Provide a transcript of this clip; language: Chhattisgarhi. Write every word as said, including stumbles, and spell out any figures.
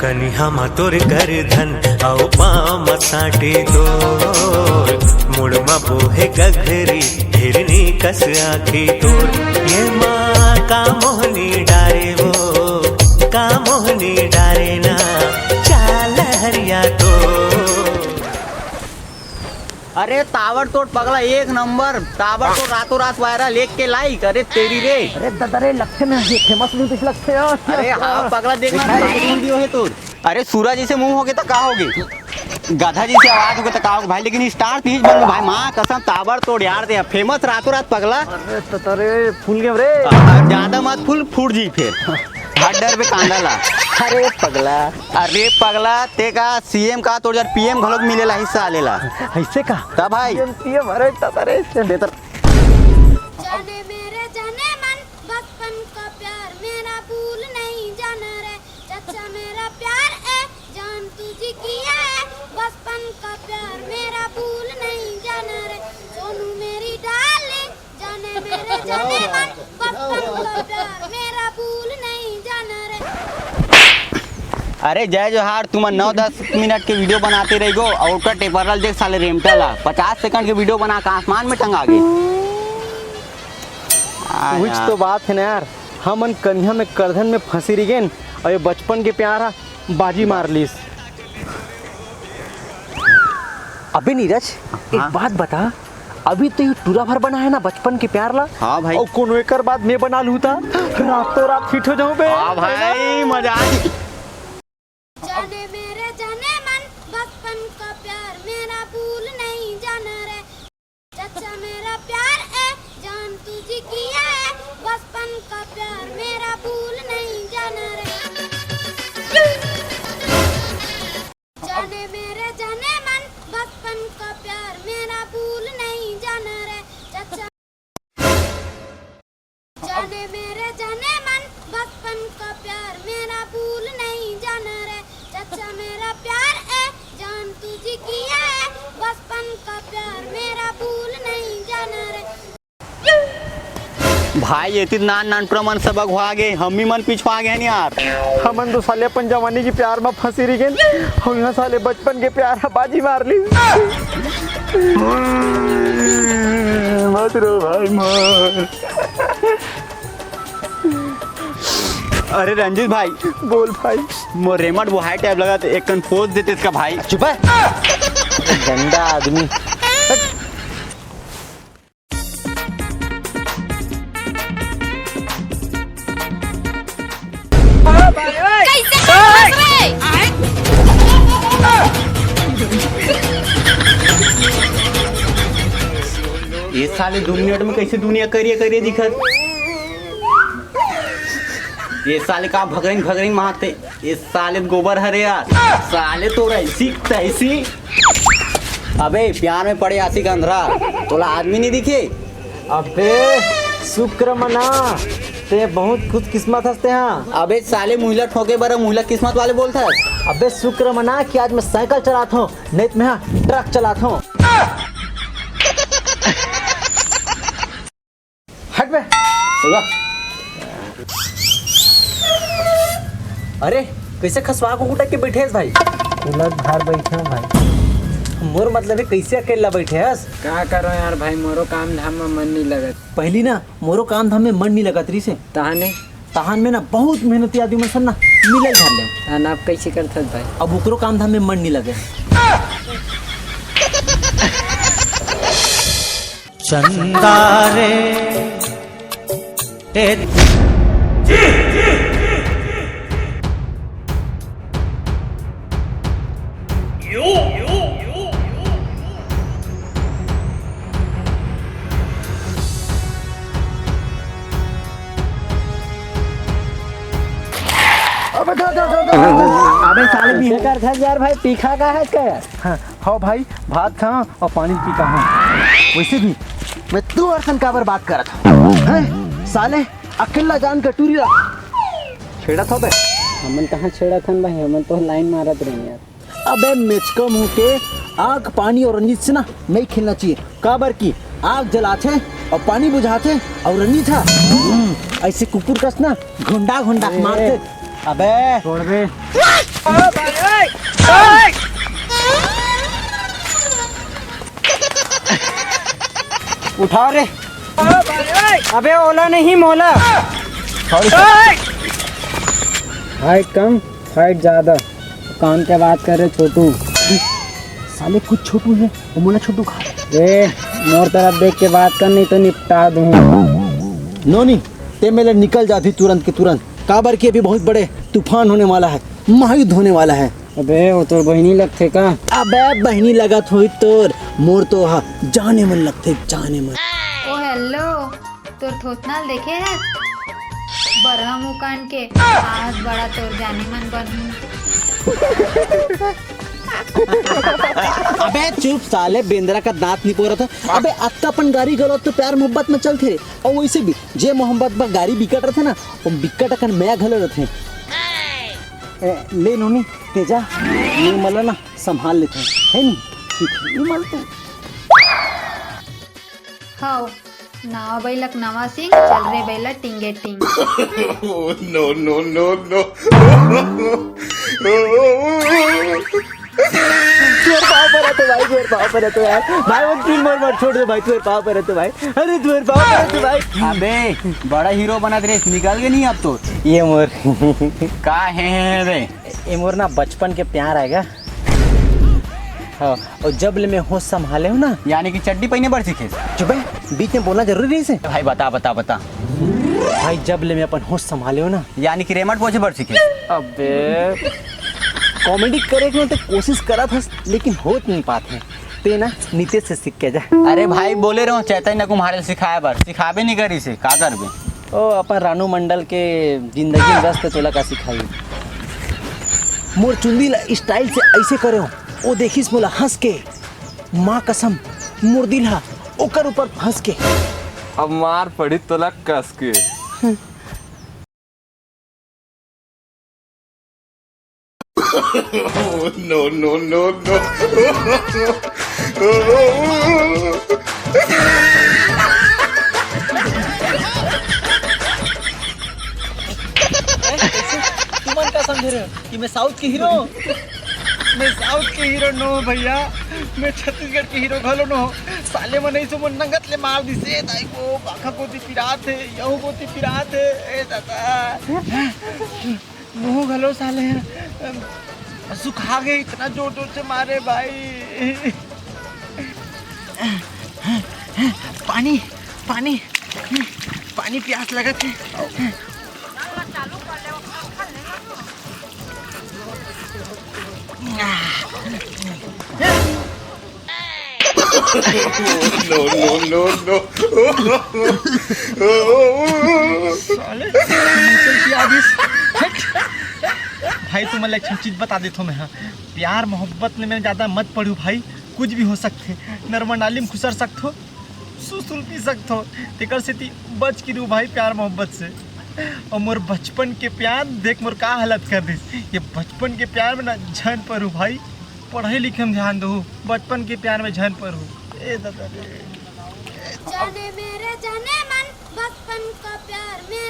कनिहा म तोर करधन अउ पाँव म सांटी तोर, मुड़ म बोहे गघरी हिरनी कस आँखी तोर। ये माँ का मोहनी डारे वो, का मोहनी डारे ना, चाल हरिया तोर। अरे ताबड़तोड़ पगला, एक नंबर। ताबड़तोड़ रातों रात viral, एक के like। अरे तेरी रे। अरे दादा रे, लगथे ना, ये famous नहीं तो लगथे यार। अरे हाँ पगला, देखना, देखना। Viral video हे तोर। अरे सूरज जइसे मुंह होगे त का होगे, गधा जइसे आवाज होगे त का होगे भाई, लेकिन star तीज बन भाई, माँ कसम ताबड़तोड़ यार दे, famous रातों रात पगला। अरे दादा रे, फूल गे रे। ज्यादा मत फूल, फूट जी फिर। हर डर बे कांदा ला। अरे पगला। अरे पगला, ते का सीएम का, तोर जर पीएम घलोक मिलेला हिस्सा लेला। ऐसे का? त भाई। पीएम, पीएम, अरे दादा रे, चल। ते तर- जाने मेरे जाने मन, बचपन का प्यार मेरा भूल नहीं जाना रे। चाचा मेरा प्यार ए जान तुझे किया है, बचपन का प्यार मेरा भूल नहीं जाना रे। सोनू मेरी डार्लिंग, जाने मेरे जाने मन, बचपन का प्यार मेरा भूल नहीं जाना रे। अरे जय जोहार, तुमन नौ दस मिनट के video बनाते रहिगो, अउ ओकर टेपरल देख साले रेमटा ला, पचास second के video बना के आसमान में टंगा गे। आ उहिच यार। तो बात हे ना यार, हमन कनिहा में करधन में फंसी रहिगेन, अउ ये बचपन के प्यार ह बाजी मार लिस। अबे नीरज, एक हाँ। बात बता, अभी तो ये टूरा भर बना है ना बचपन के प्यार ला। हाँ भाई। अउ कोनो एकर बाद मैं बना लूँ ता, रातों रात hit हो जाऊँ बे। हाँ भाई, मजा आ गई। जाने मेरे जाने मन, बचपन का प्यार मेरा भूल नहीं जाना रे। चाचा मेरा प्यार ए जान तुझे किया है, बचपन का प्यार मेरा भूल नहीं जाना रे। जाने मेरे जाने मन, बचपन का प्यार मेरा भूल नहीं जाना रे। चाचा, जाने मेरे जाने मन, बचपन का प्यार मेरा भूल नहीं जाना रे। चाचा मेरा प्यार ए जान तुझे किया है, बचपन का प्यार मेरा भूल नहीं जाना रे। भाई, एती नान नान टूरा मन सब अघुवा गे, हमी मन पिछुवा गे हन यार। हमन तो साले अपन जवानी के प्यार म फंसी रहिगेन, अउ इहाँ साले बचपन के प्यार ह बाजी मार लिस। मत रो भाई मोर। अरे रंजीत भाई। बोल भाई। मोर रेमट बोहाय type लगत, एक कन pose देते इसका भाई। चुप है। गंदा आदमी। कैसे ये साले दो मिनट में कैसे दुनिया करिया करिया दिखत। ये साले का भगरिन भगरिन मारते। ये साले गोबर हरे यार। साले तो ऐसी तैसी। अबे प्यार में पड़े आशिक अंधरा, तोला आदमी नहीं दिखे? अबे शुक्र मना, ते बहुत खुशकिस्मत हस ते हाँ। अबे साले मुहिला ठोके बर मुहिला किस्मत वाले बोलथस। अबे शुक्र मना कि आज मैं साइकिल चलात हूँ, नहीं तो मैं हाँ ट्रक चलात हूँ। हट बे। अरे, कैसे खसवा को उठा के बैठे हस भाई? उलट भार बैठे हूँ भाई। मोर मतलब है कैसे अकेला बैठे हस? का करो यार भाई, मोरो काम धाम में मन नहीं लगत। पहली ना मोरो काम धाम में मन नहीं लगत रहिसे। तहाने? तहान में ना बहुत मेहनती आदमी मन सन ना मिलल धर ले। तहान आप कैसे करथस भाई? अब ओकरो काम धाम में मन नहीं लगे। चंदा रे, ए अबे धर, धर, धर, धर, धर। अबे साले भी कर धर यार भाई, तीखा का है इसका यार? हाँ, हाँ भाई, भात खा अउ पानी पी का हूँ। वैसे भी मैं तू असन काबर बात करत हूँ, हैं? साले अकेला जान के टूरी ला छेड़त हो बे। हमन कहाँ छेड़त हन भाई, हमन तो line मारत रहेन यार। अबे मेचका मुंह के, आग पानी अउ रंजित से ना नहीं खेलना चाहिए, काबर कि आग जलाथे अउ पानी बुझाथे अउ रंजित हा, हम्म, ऐसे कुकुर कस ना घोंडा घोंडा ए। मारथे। अबे छोड़ बे। उठा रे। अबे ओला नहीं, मोला। Sorry sir। Height कम, fight ज्यादा। काम के बात कर रहे छोटू। साले कुछ छोटू है, वो मोला छोटू खा। ए, मोर तरफ देख के बात कर, नहीं तो निपटा दूं। नोनी, ते मेले निकल जाती तुरंत के तुरंत, काबर कि अभी बहुत बड़े तूफान होने वाला है, महायुद्ध होने वाला है। अबे, वो तोर बहिनी लगथे का? अबे, बहिनी लगत होई तोर, मोर तो हा जाने मन लगथे, जाने मन। ओ हेलो, तोर थोथना ल देखे है? बरहा मुंह कान के, आज बड़ा तोर जाने मन बनहूं। अबे चुप साले, बेंदरा का दांत निपोरत है। अबे अतका अपन गारी गलौत तो प्यार मोहब्बत में चलथे रे। और वैसे भी जे मोहब्बत में गारी बिकट रथे ना, वो बिकट अकन मया घलो रथे। ए, ले नोनी, तेजा, ये मला ना संभाल लेथे, है नी? ठीक है, ये मल तू। हव, नवा बइलक नवा सिंग, चल रे बइला टिंगे टिंग। Oh, no, no, no, no। तोर पाँव परत हो भाई, तोर पाँव परत हो यार। भाई, वो तीन मोर मत छोड़ दे भाई, तोर पाँव परत हो भाई। अरे, तोर पाँव परत हो भाई। अबे, बड़ा हीरो बनत रे, निकल के नहीं अब तो। ये मोर। का है, है, है बे? ये मोर ना बचपन के प्यार आएगा। हाँ, और जब ले मैं होश संभाले हूँ ना। यानी कि चड्डी पहिने बर सीखे? चुप है, बीच में बोलना जरूरी है इसे? भाई बता, बता, बता। भाई, जब ले मैं अपन होश संभाले हूँ ना। यानी कि रेमट पोछे बर सीखे? अबे, comedy करे के तो कोशिश करा था, लेकिन होत नहीं पाते। ते ना नितेश से सीख के जा। अरे भाई, बोले रहो चैतन्य कुमार सिखाए बर, सिखाबे नहीं करी से, का करबे? ओ, अपन रानू मंडल के जिंदगी में व्यस्त, तोला का सिखाई? मोर चुंदी ला style से ऐसे करे हो, ओ देखिस मोला हंस के, माँ कसम, मोर दिल हा ओकर ऊपर फंस के। अब मार पड़ी तोला कस के। Oh, no, no, no, no। तुमन का समझे रहे हो कि मैं साउथ के हीरो हूँ? मैं साउथ के हीरो नो भैया, मैं छत्तीसगढ़ के हीरो घलो नो। साले मन ऐसे मन नंगत ले मार दिसे, दाई को बाखा कोती पिरात है, यहू कोती पिरात है। ए दादा, मुंह घलो साले ह, अम, सुखा गे, इतना जोर जोर से मारे भाई। पानी, पानी, पानी प्यास लगत है। No, no, no, no। साले, मुंह से क्या दिस? हट। भाई, तुमन ला एक ठन चीज बता देथो मैं, हाँ। प्यार मोहब्बत में मैं ज्यादा मत पड़ू भाई, कुछ भी हो सकथे। नरमंडाली में खुसर सकथो, सुसुल पी सकथो, तेकर सेती बच के रहू भाई प्यार मोहब्बत से। और मोर बचपन के प्यार देख मोर का हालत कर दिस। ये बचपन के प्यार में ना झन पड़ू भाई, पढ़ाई लिखे में ध्यान दहू, बचपन के प्यार में झन पड़ू। ए दादा रे। जाने मेरे जाने मन, बचपन का प्यार में